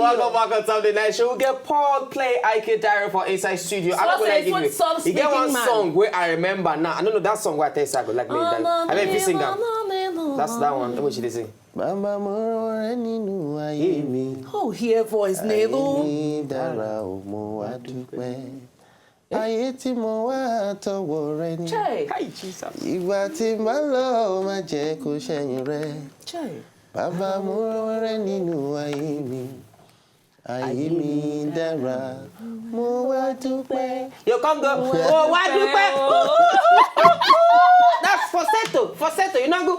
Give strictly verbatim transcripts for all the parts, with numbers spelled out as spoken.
Welcome back on Sunday Night Show. We get Paul Play I K Diary for inside studio. I don't go like give you. You get one song where I remember now. I don't know that song where I tell you I go like me. I mean, if you sing am. That's that one. What she dey sing? Bàbá mo rọrẹ nínú ayé mi. Oh, hear voice, Neighbor. Ayé dára o, mo wá dúpẹ́. Ayé tí mo wá tọwọ́ rẹ ni. Chai. Hi, Jesus. Ìgbà tí n bá lọ, má jẹ́ kó ṣẹ̀yìn rẹ. Chai. Bàbá mo rọrẹ nínú ayé mi. Ayé mi dára, mo wá dúpẹ́. You come go, mo wá dúpẹ́. That's falsetto, falsetto, you know go.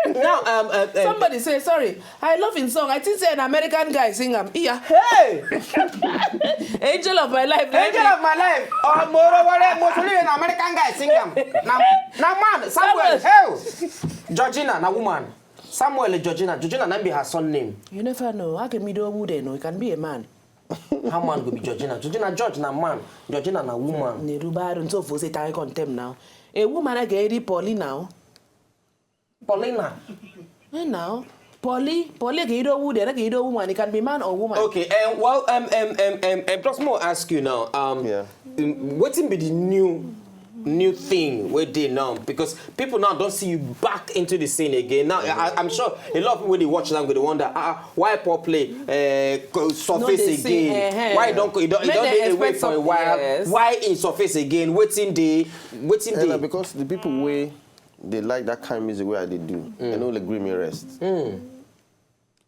Now, um, uh, uh, Somebody say, sorry, I love in song. I think say an American guy sing am. Iya. Hey! Angel of my life. Angel of my life. Oh, mo rọwọrẹ, mo tún lè an American guy sing am. Na, na man, Samuel. Hey! Georgina, na woman. Samuel Georgina. Georgina, na be her son name. You never know. Akemido Wude, no, it can be a man. How man go be Georgina? Georgina George na man. Georgina na woman. Neruba, I don't know if say tie contem now. A woman I get Polly now. Paulina. Eh, now. Polly, Polly Gido Wude, Gido woman. It can be man or woman. Okay, um, well, um, um, um, um, um, plus more ask you now. Um, Yeah. um, wetin be the new new thing wey dey now, because people now don see you back into the scene again. Now I, I'm sure a lot of people wey dey watch now go dey wonder, ah, ah, why Paul Play uh, go surface dey see, again? Eh, eh. Why e don e don e Make don dem dey away expect for a something, while? Yes. Why e surface again? Wetin dey wetin Yeah, na dey? Because the people wey dey like that kind of music wey I dey do, dem no dey gree me rest.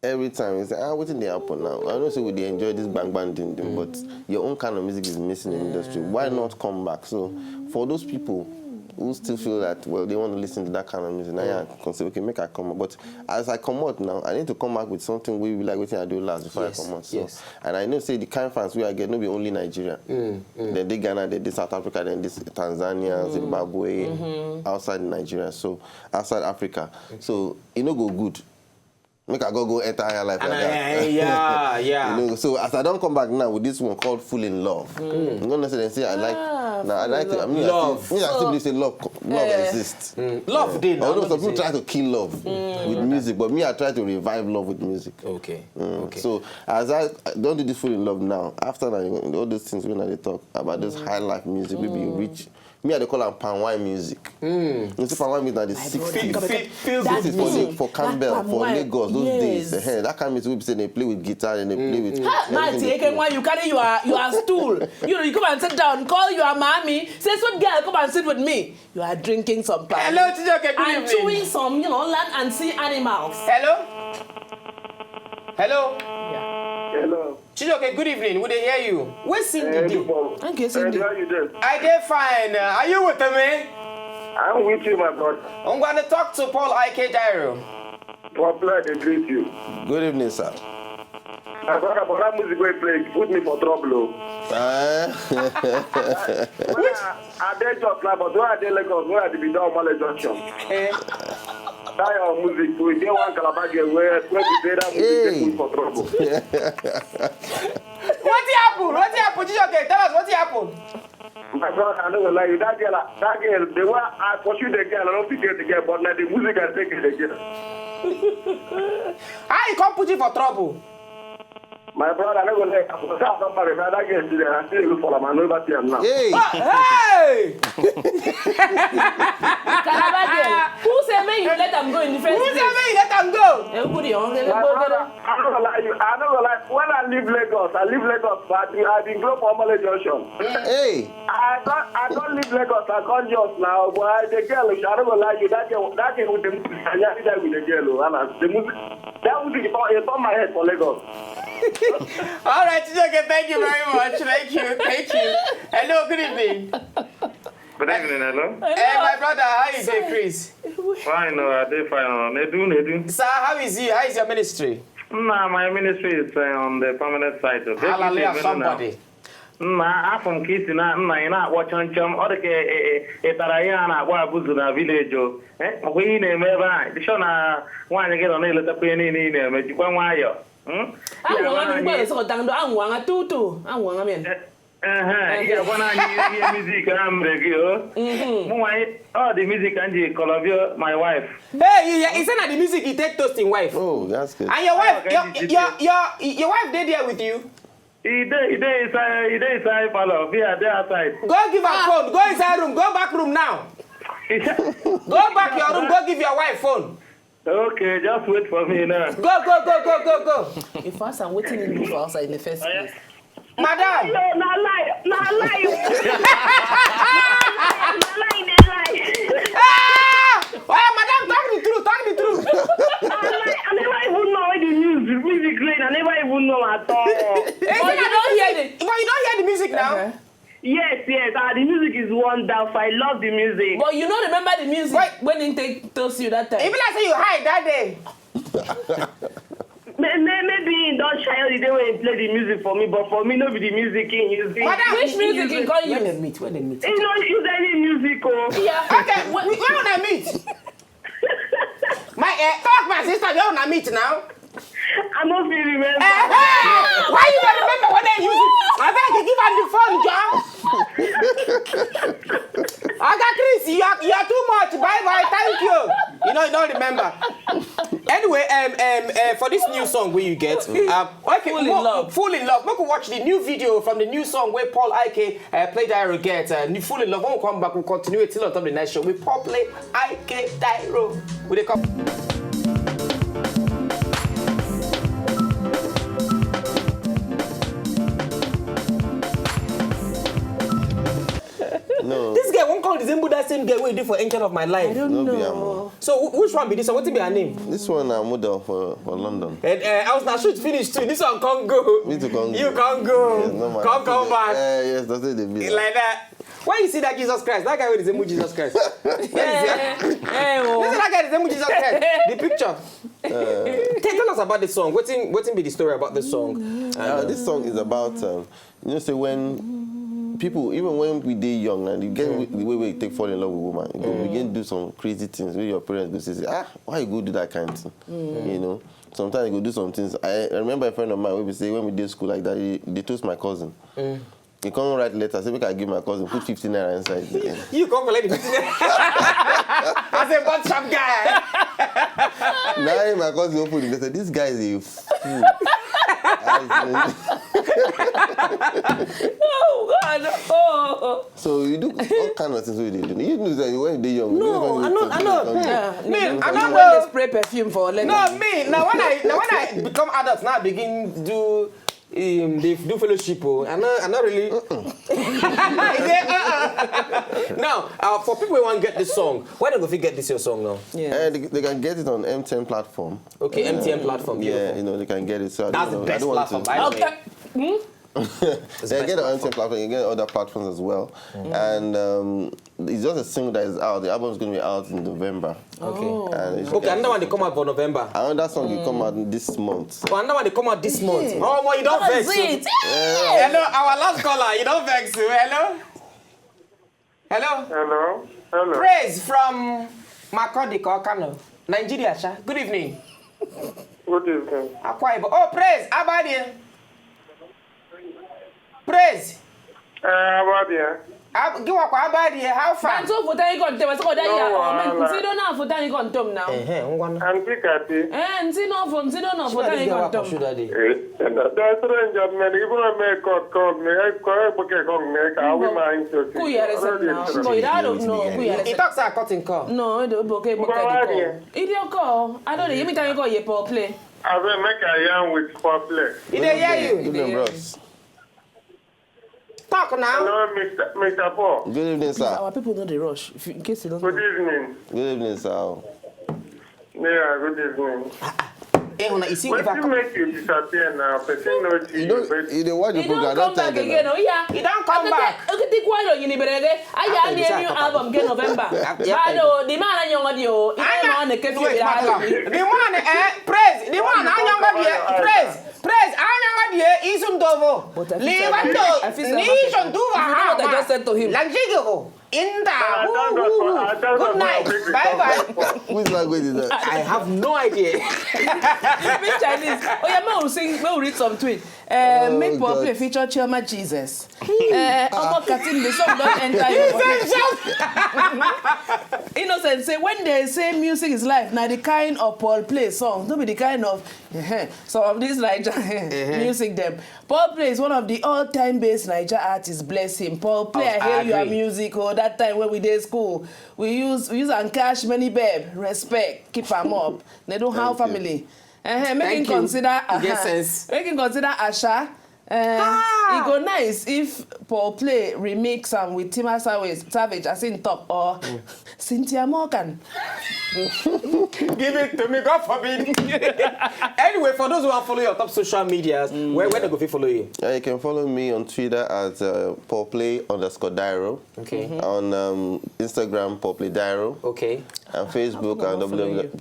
Every time you say, ah, wetin dey happen now? I know say we dey enjoy this bang bang ding ding, but your own kind of music is missing in the industry. Why not come back? So for those people who still feel that, well, they want to listen to that kind of music, now I can say, okay, make I come out. But as I come out now, I need to come back with something wey be like wetin I do last before Yes, I come out. So, yes. And I know say the kind fans wey I get no be only Nigeria. Dem dey Ghana, dem dey South Africa, dem dey Tanzania, Zimbabwe, outside Nigeria, so outside Africa. So e no go good. Make I go go enter higher life like that. Yeah, yeah. You know, so as I don come back now with this one called Full in Love, you know say dem say I like. Ah, Now I like it. I mean, Love. I still, me I still believe say love, co- love exists. Love dey now. Although No some be people say- try to kill love with music, but me I try to revive love with music. Okay. Mm, Okay. So as I I don do this Full in Love now, after that, all those things wey I dey talk about, this high life music, wey be rich. Me I dey call am palm wine music. You see, palm wine music na the sixties. Feel, feel, feel That Sixties for, music, for that Campbell, palm for wine, Lagos, those days. yes. Eh, that kind of music wey be say dem play with guitar and dem play with. Ha, Marty, everything dem play. Ekemwa, you carry your your stool. You know, you come and sit down, call your mommy, say, "Sweet girl, come and sit with me." You are drinking some palm Hello, Chijoke. Good and evening. Chewing some, you know, land and sea animals. Hello. Hello. Yeah. Hello. Chijoke, good evening. We dey hear you. Where Cindy Eh, dey? good morning. Thank you, Eh, Cindy. how you doing? I dey fine. Uh, are you with me? I'm with you, my brother. I'm gonna talk to Paul I K Diary. Popular, they greet you. Good evening, sir. My brother, but that music wey play put me for trouble. Oh. Eh? When I, I dey just now, but when I dey Lagos, when I dey be down Male Junction, Eh, that your music, we get one Calabar girl where where we dey that music dey put for trouble. Wetin happen? Wetin happen? Chijoke, tell us wetin happen. My brother, I no go lie you. That girl, that girl, the way I pursue the girl, I don't forget the girl, but now the music I take it again. How you come put you for trouble? My brother, I no go lie. I was out of my that girl today. I still look for am. I never see am now. Hey! Hey! Calabar girl, who say make you let am go in the first Who place? Say make you let am go? Eh, who dey on the My brother, I no go lie you. I no go lie. When I leave Lagos, I leave Lagos, but I, I been grow for Male Junction. Hey! I don't, I don't leave Lagos. I come just now, but I, the girl, I no go lie you. That girl, that girl with the music, I nearly die with the girl. Oh, and I, the music, that music, it turn, it turn my head for Lagos. All right, Chijoke, thank you very much. Thank you, thank you. Hello, good evening. Good evening, hello. Hey, my brother, how you dey, Chris? Fine, oh, I dey fine. Oh. Nedu, Nedu. Sir, how is you? How is your ministry? Nah, my ministry is uh, on the permanent side. Oh. Hallelujah, somebody. Nna afọ m ka isi na nna ị na-akpọ chọm chọm, ọ dị ka ị- ị- ị tara ihe a na-akpọ abụzụ na village. O. Eh, ọkwa ihe ị na-eme ebe a, dị sure na nwaanyị gị nọ na-eletakwa ihe niile ị na-eme, jikwa nwayọọ. Hmm? Anwụghị m mgbe ọzọ dangdo, anwụghị tutu, anwụghị m. Ehe, ị ga-agwa na anyị ihe music a mere gị o. Mụnwa, ọ dị music ka m ji kọlọbio my wife. Hey, he, he said that the music he take toast him wife. Oh, that's good. And your wife, Oh, your, can you your, your, your wife dey there with you? He dey, he dey inside, he dey inside parlor. Me, I dey outside. Go give her phone. Go inside room. Go back room now. Go back your room. Go give your wife phone. Okay, just wait for me now. Go, go, go, go, go, go. If ask am wetin he do for outside in the first place. Madam. Yo, na lie, na lie. Na lie, na lie. Ah! Oh, yeah, madam, talk the truth, talk the truth. Na lie. I never even know when the music, music rain. I never even know at all. But you don't hear the, but you don't hear the music now. Uh-huh. Yes, yes. Ah, the music is wonderful. I love the music. But you don't remember the music Wait. When he take toast you that time. If like say you hide that day. May- may- Maybe he don shy the day when he play the music for me, but for me, no be the music he use. Madam, Which music he come When use? They meet, when they meet. He no use any music, oh. Yeah. Okay, we, we wanna meet. My, eh, talk, my sister, we wanna meet now. I no fit remember. Eh, eh, why you don't remember when they use it? I beg you, give her the phone, John. Oga Chris, you are, you are too much. Bye bye. Thank you. You know, you don't remember. Anyway, um, um, uh, for this new song where you get, um, okay, Full in Love. Full in Love. Make we watch the new video from the new song where Paul Ike, uh, play Dairo get, uh, new Full in Love. When we come back, we'll continue it till on top of the night show. We Paul play Ike Dairo. We dey come. No. This girl won't call the same that same girl we do for Angel of My Life. I don't No be know. Am. So wh- which one be this one? What be her name? This one na model for, for London. And uh, I was na shoot finish too. This one can't go. Me too can't You go. Can't go. Yes, no, man. Can't come back. Eh, yes, that's it. They be Like that. When you see that Jesus Christ, that guy with the same Jesus Christ. Hey, hey, This is oh. That guy the same Jesus Christ. The picture. Tell, tell us about the song. What in what in be the story about the song? Uh, this song is about um, you know say when people even when we dey young and you get the way we take fall in love with woman, you go begin do some crazy things where your parents go say, "Ah, why you go do that kind of thing?" You know. Sometimes you go do some things. I, I remember a friend of mine who be say when we did school like that, he, they toast my cousin. He come write letter, say make I give my cousin, put fifty naira inside there. You come collect the fifty naira. As a bad sharp guy. Now my cousin open the letter. This guy is a fool. As in, Oh God! Oh. So you do all kind of things with it. You know that when they young. No, I know, I know. Yeah, Me, no, I no, don't when know. They spray perfume for letter. No, me. Now when I now when I become adult, now I begin do um, they do fellowship. Oh, I know, I not really. He say, uh-uh. Now, uh, for people who want to get this song, where they go fit get this your song now? Yeah. Uh, they, they can get it on M T N platform. Okay, M T N platform. Yeah, beautiful. You know they can get it. So I That's don't the know. I best don't want platform, to. By the way. Okay. Hmm? They get it on M T N platform. You get other platforms as well. And um, it's just a single that is out. The album is going to be out in November. Okay. And it's Okay, another one they come out for November. Another song will come out this month. Oh, another one they come out this month. Oh, boy, you don't That's vex. It. Hello, our last caller. You don't vex. Hello. Hello. Hello. Hello. Praise from Makurdi, Kano, Nigeria, sha. Good evening. Good evening. Akwa Ibom. Oh, Praise. Abadi. Praise. Eh, Abadi. Ab- give up Abadi. How far? Bantu futa iko ntema soko dai No ya. Wahala. Nsido na futa iko ntom now. Eh, eh, ngwana. Auntie Kati. Eh, nsido fo, nsido no futa iko ntom. Should I dey? Eh, that's strange, man. Even I make cock, cock, me, I cock, cock, cock, me, I will mind to Ku yare se now. But I don't know. Ku yare He se. Talks are cutting call. No, I don't boke boke Ngwa the call. Wari. Idiot call. I don't know. You mean tell me call you play. I will make a yarn with four play. He dey hear you. Good evening, bros. Talk now. Hello, Mister Mister Paul. Good evening, sir. Our people know the rush. If you, in case you don't Good know. Evening. Good evening, sir. Yeah, good evening. Eh, una, you see, if I Wetin come make you disappear now? Person no see You you. don't, But you dey watch the You program don't come that back time. Again. Oh yeah. You don't come back. Okete kwalo yini berege. Aya Ah, ni you new say album get November. Yeah, yeah. Hello, the man anyong audio. Aya, no, the man, eh, Praise. The man anyong audio. Praise. Praise, anyanga die isum dovo. But I feel Liwa sorry. To I feel sorry ni about isum it. Duva You know what I just said to him? Lanjigo. Inda. Good night. Bye bye. Which language is that? I have no idea. Speak Chinese. Oh yeah, man, we sing. Man, we read some tweet. Uh, oh, make Paul Play feature Chioma Jesus. Uh, Omo Katim, the song don't enter your body. Innocent say when they say music is life, now the kind of Paul Play song, don't be the kind of uh-huh, some of these Naija uh-huh. music them. Paul Play is one of the all-time best Naija artists. Bless him. Paul Play, oh, I hear your music. Oh, that time when we did school, we use we use and cash many babe. Respect. Keep them up. They don't have family. Uh-huh. Make him consider. Uh-huh. Make him consider Asha. Uh, ah! It go nice if Paul Play remix am with Tima Savage, Savage as in top or mm. Cynthia Morgan. Give it to me, God forbid. Anyway, for those who want follow you on top social medias, mm. where, where they go fit follow you? Yeah, you can follow me on Twitter at uh, Paul Play underscore Dairo. Okay. Mm-hmm. On um, Instagram, Paul Play Dairo. Okay. And Facebook and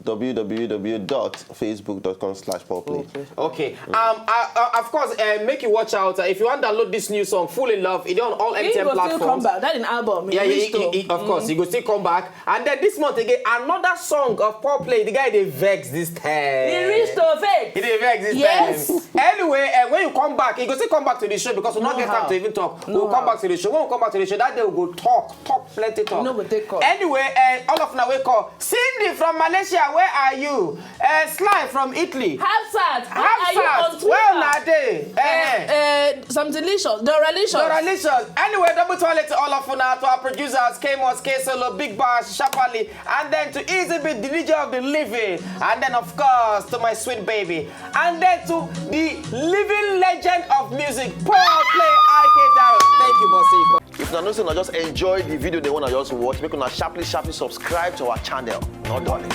www.facebook.com slash Paul Play. Okay. Um, uh, uh, of course, uh, make you watch out. Uh, if you want to download this new song, Full in Love, it's on all M T N platforms. He go still come back. That in album. Yeah, yeah, he, he, of course, mm. he go still come back. And then this month again, another song of Paul Play. The guy they vex this time. He reached to vex. He they vex this yes. time. Anyway, uh, when you come back, he go still come back to the show because we no not get time to even talk. No we'll come back to the show. When we come back to the show, that day we go talk, talk plenty talk. No go take call. Anyway, uh, all of now we call. Cindy from Malaysia, where are you? Uh, Sly from Italy. Hafsat, where are you on Twitter? Where una dey? Uh, uh, some delicious, Doralicious. Doralicious. Anyway, double toilet to all of una, to our producers, Kamos, K Solo, Big Bash, Shapali, and then to Easy Beat, the D J of the living, and then of course to my sweet baby, and then to the living legend of music, Paul Play I K Darrow. Thank you, Bossy. If na no say na just enjoy the video they wanna just watch, make una sharply sharply subscribe to our channel. No darling.